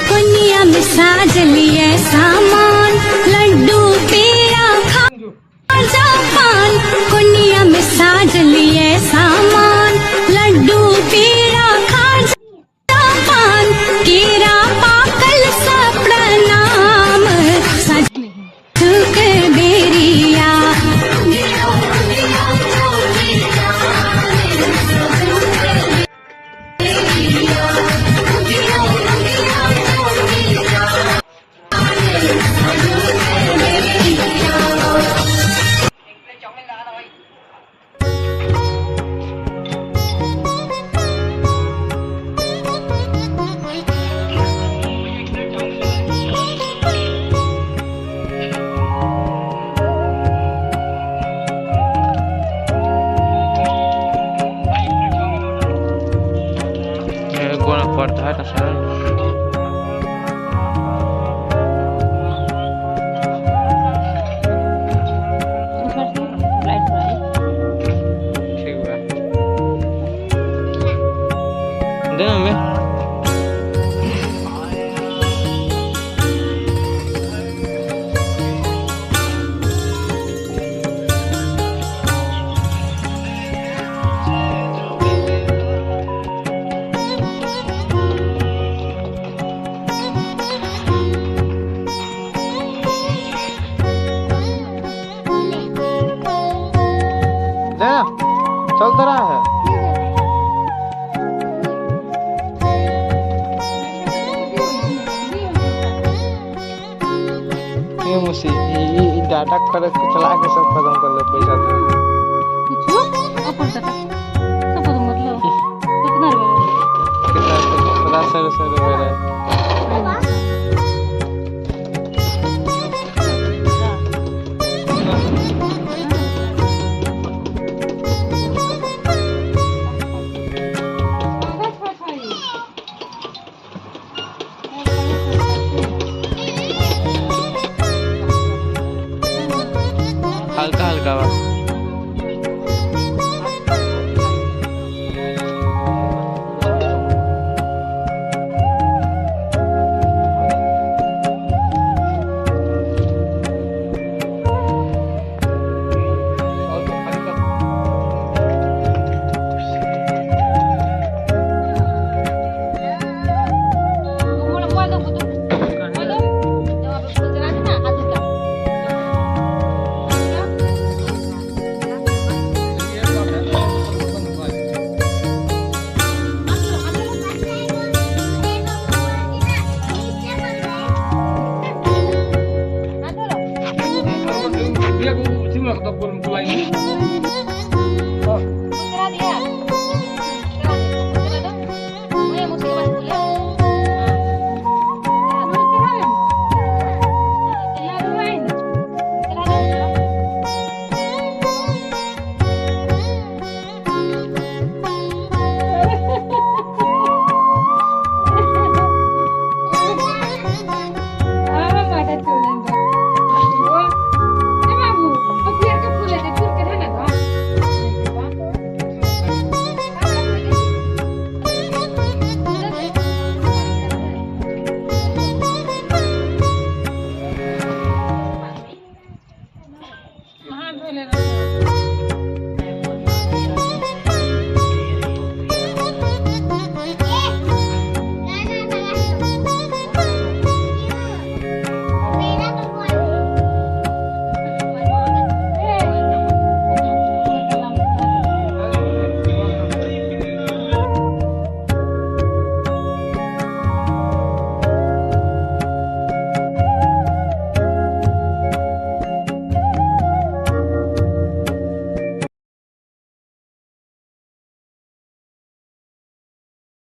कोनिया में साज लिए सामान, लड्डू पेड़ा खा पान। कोनिया में साज लिए सामान, लड्डू पेड़ा खा पान। केरा पाकल सा प्रणाम सजुक बेरिया। गोना पड़ता है ना सर। ठीक है देना मैं। चल तो रहा है। ये मुसी ये डाटा कर चला के सब खत्म कर ले पैसा तो। कुछ अपन डाटा सब खत्म मतलब कितना रुपया? कितना 50 रुपया है। हल्का हल्का बा।